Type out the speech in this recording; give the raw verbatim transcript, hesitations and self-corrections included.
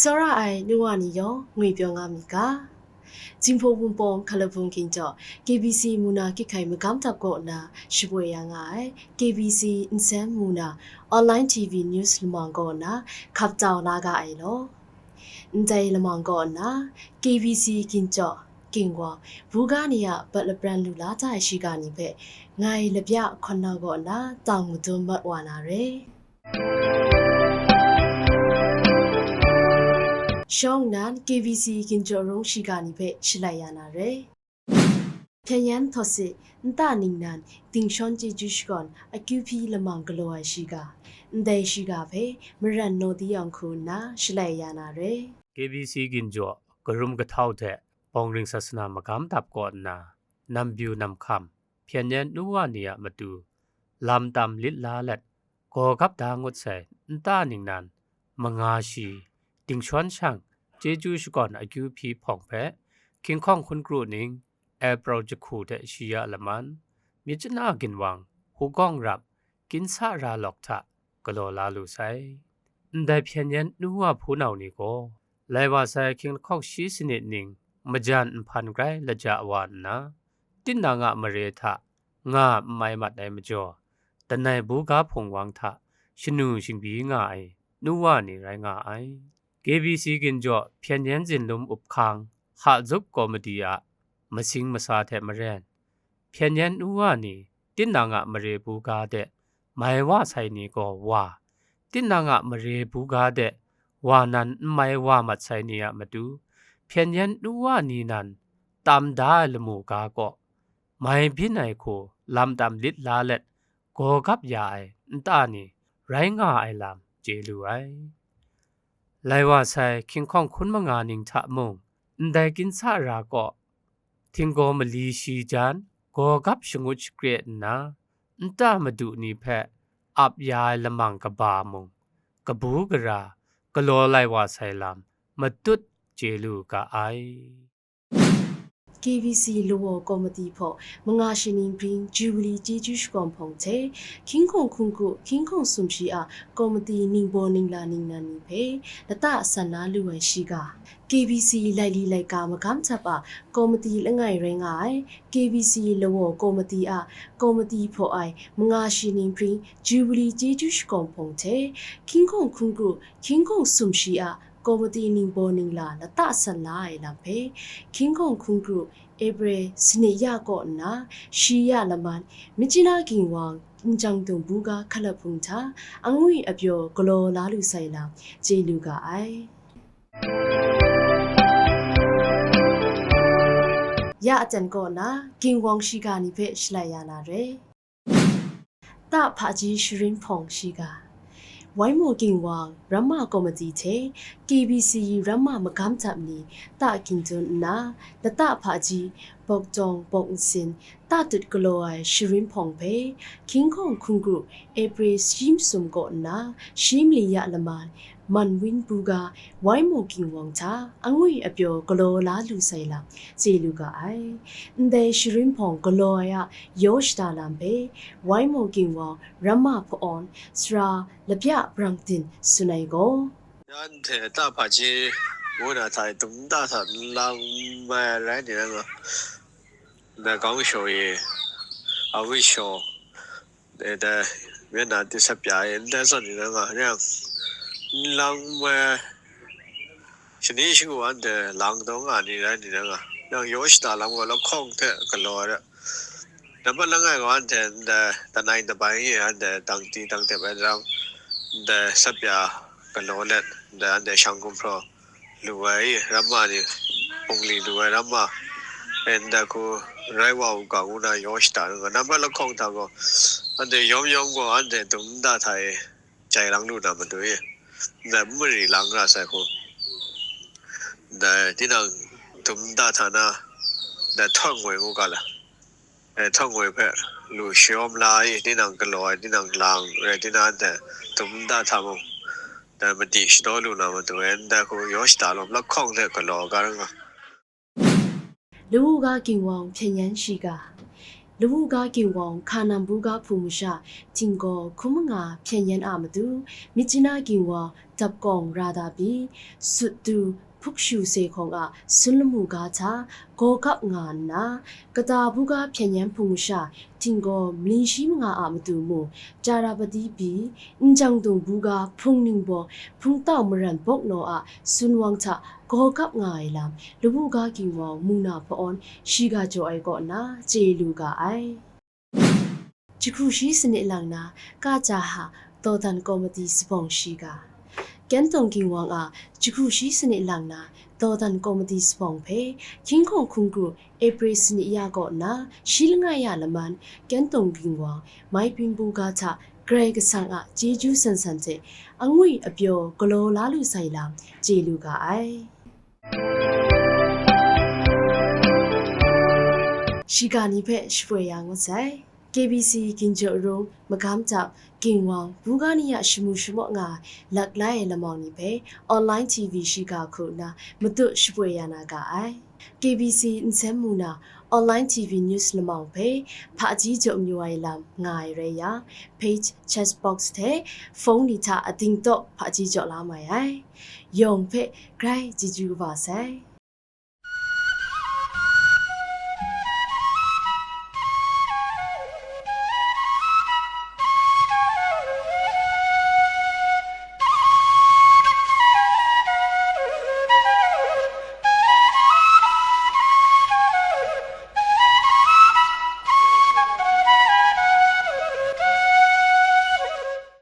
Tsawra ai nu wa ni yawng ngwi pyaw nga myit ga. Jinghpaw Wunpawng Hkalabung Ginjaw, K B C mung na kyit hkai magam dap kaw nna shapoi ya nga ai K B C Nsen mung na online T V news lamang kaw nna hkap tau la ga ai law. Ndai lamang kaw nna K B C Ginjaw, Ginwang, buga ni a bat lapran lu la ta ai shiga ni hpe ngai Labya Hkawn Nau kaw nna tang madun mat wa na re. Shawng nnan K B C Ginjaw Rung shiga ni hpe shalai ya na re. Hpyen yan Htawt Se, nta ningnan, Dingshawn Chyeju Shakawn, akyu hpyi lamang galaw ai shiga, ndai shiga hpe maran naw di yang hku nna shalai ya na re. K B C Ginjaw, Karum Kahtau hte Bawngring Sasana Magam Dap kaw nna, Nambyu Namhkam, Hpyen yan nu wa ni a matu, lam tam lit la let, gaw gap da ngut sai nta ningnan, manga shi, Dingshawn Shang, Chyeju Shakawn akyu hpyi hpawng hpe, Hkying Hkawng Hkun Kru Ning, April jahku hte shi ya laman, Myitkyina Ginwang, Hugawng Rap, Ginsa Ra Lawk hta galaw la lu sai. Ndai hpyen yan nu wa hpunau ni gaw, lai wa sai Hkying Lahkawng Shi Sanit Ning, majan nhpan grai laja wa nna, tinang a mare hta nga n mai mat ai majaw, langai buga hpungwang hta shanu shingbyi nga ai nu wa ni rai nga ai. K B C Ginjaw Hpyen yan Zinlum Up Hkang, Hka Zup Komiti a masing masa hte maren, hpyen yan nu wa ni tinang a mare buga de mai wa sai ni gaw wa, tinang a mare buga de wa nan n mai wa mat sai ni a matu, hpyen yan nu wa ni nan tam da ai lamu ga kaw, mai byin ai hku lam tam lit la let, gaw gap ya ai nta ni rai nga ai lam chye lu ai. Lai wa sai Hkying Hkawng Hkun Manga Ning hta mung, ndai Ginsa Ra kaw, htinggaw mali shi jan, gaw gap shangut shakre nna, nta madu ni hpe ap ya ai lamang kaba mung, kabu gara, galaw lai wa sai lam, matut chye lu ga ai. K B C Law Komiti hpaw manga shi ning bring Jubilee Chyeju Shakawn hpawng hte, Hkying Hkawng Hkun Kru, Hkying Hkawng Sumshi a Komiti ningbaw ningla ningnan ni hpe lata san la lu ai shiga, K B C laili laika magam dap a Komiti langai rai nga ai, K B C Law Komiti a Komiti hpaw ai manga shi ning bring Jubilee Chyeju Shakawn hpawng hte, Hkying Hkawng Hkun Kru, Hkying Hkawng Sumshi a Komiti ningbaw ningla lata san la ai lam hpe, Hkying Hkawng Hkun Kru, April sanit ya kaw nna, shi ya laman, Myitkyina Ginwang, Njang Dung Buga Hkalabung hta, angwi apyaw galaw la lu sai lam, chye lu ga ai. Ya aten kaw nna, Ginwang shiga ni hpe shalai ya na re. Ta Hpaji Sharin Hpawng shiga. Waimaw Ginwang Ramma Komiti hte K B C Ramma magam dap ni ta ginjun nna, lata hpaji, bawk dawng bawk nsin, ta tut galaw ai Sharin Hpawng hpe, Hkying Hkawng Hkun Kru, April shi masum kaw nna, shi mali ya laman, Manwin Buga, Waimaw Ginwang hta angwi apyaw galaw la lu sai lam, chye lu ga ai. Ndai Sharin Hpawng galaw ai a yaw shada lam hpe, Waimaw Ginwang Ramma Hpa-awn, Sara Labya Brangtin tsun ai gaw, Yan hte ta hpaji ngu na hta e dum nta hta nlang mai rai ni rai nga, na gang shaw e, a wi shaw, e, da, myen na di sap ya e, ndai zawn ni rai nga, yang nlang mai shani shangu anhte lang taw nga ni rai ni rai nga, yang yaw shada lam gaw lahkawng hte galaw ai ra. Nambat langai gaw anhte ndai lanai dabai e anhte dang di dang tep ai rang, ndai sap ya galaw let, ndai anhte shang gumhpraw lu ai ramma ni, bungli lu ai ramma, e, ndai hku rai wa u ga ngu na yaw shada nga. Nambat lahkawng hta gaw, anhte yawm yawm gaw anhte dum nta hta e jai lang lu na matu e, ndai n mari lang ra sai hku, ndai tinang dum nta hta na, ndai htawng ngoi ngu ga la, e, htawng ngoi hpe lu shayawm la ai, tinang galaw ai, tinang lang rai, tinang anhte dum nta hta mung, dai madi shadaw lu na matu e, ndai hku yaw shada lawm lahkawng hte galaw ga rai nga. Lawu ga Ginwang hpyen yan shiga. Lawu ga Ginwang, Hkanan buga hpung masha, Htinggaw hkun manga hpyen yan a matu, Myitkyina Ginwang, Dapkawng Radabi, Suttu, Hpukshu se hkawng a sun lamu ga hta gaw kap nga nna, Kata buga hpyen yan hpung masha, Htinggaw malin shi manga a matu mung, Charapati bi, Njangdung buga hpung ningbaw, hpungtau maran bawk naw a sun wang hta gaw kap nga ai lam, Lawu ga Ginwang mung na hpa-awn shiga jaw ai kaw nna chye lu ga ai. Jahku shi sanit lang na, Kaja ha, dawdan kawmati sabawng shiga. Kyantong Ginwang a jahku shi sanit lang na, dawdan kawmati sabawng hpe, Hkying Hkawng hkungkru April sanit ya kaw nna, shi langai ya laman, Kyantong Ginwang, Maibin buga hta, Karai Kasang a chyeju san san hte, angwi apyaw galaw la lu sai lam, chye lu ga ai. Shiga ni hpe shapoi ya ngut sai. K B C Ginjaw Rung, Magam Tap, Ginwang, buga ni a shamu shamawk nga ai laklai ai lamawng ni hpe online T V shiga hku nna matut shapoi ya na ga ai. K B C nsen mu na online T V news lamawng hpe hpaji jaw mayu ai lam nga ai rai yang, page chat box hte phone ni hta ating tawk hpaji jaw la mai ai. Yawng hpe grai chyeju kaba sai.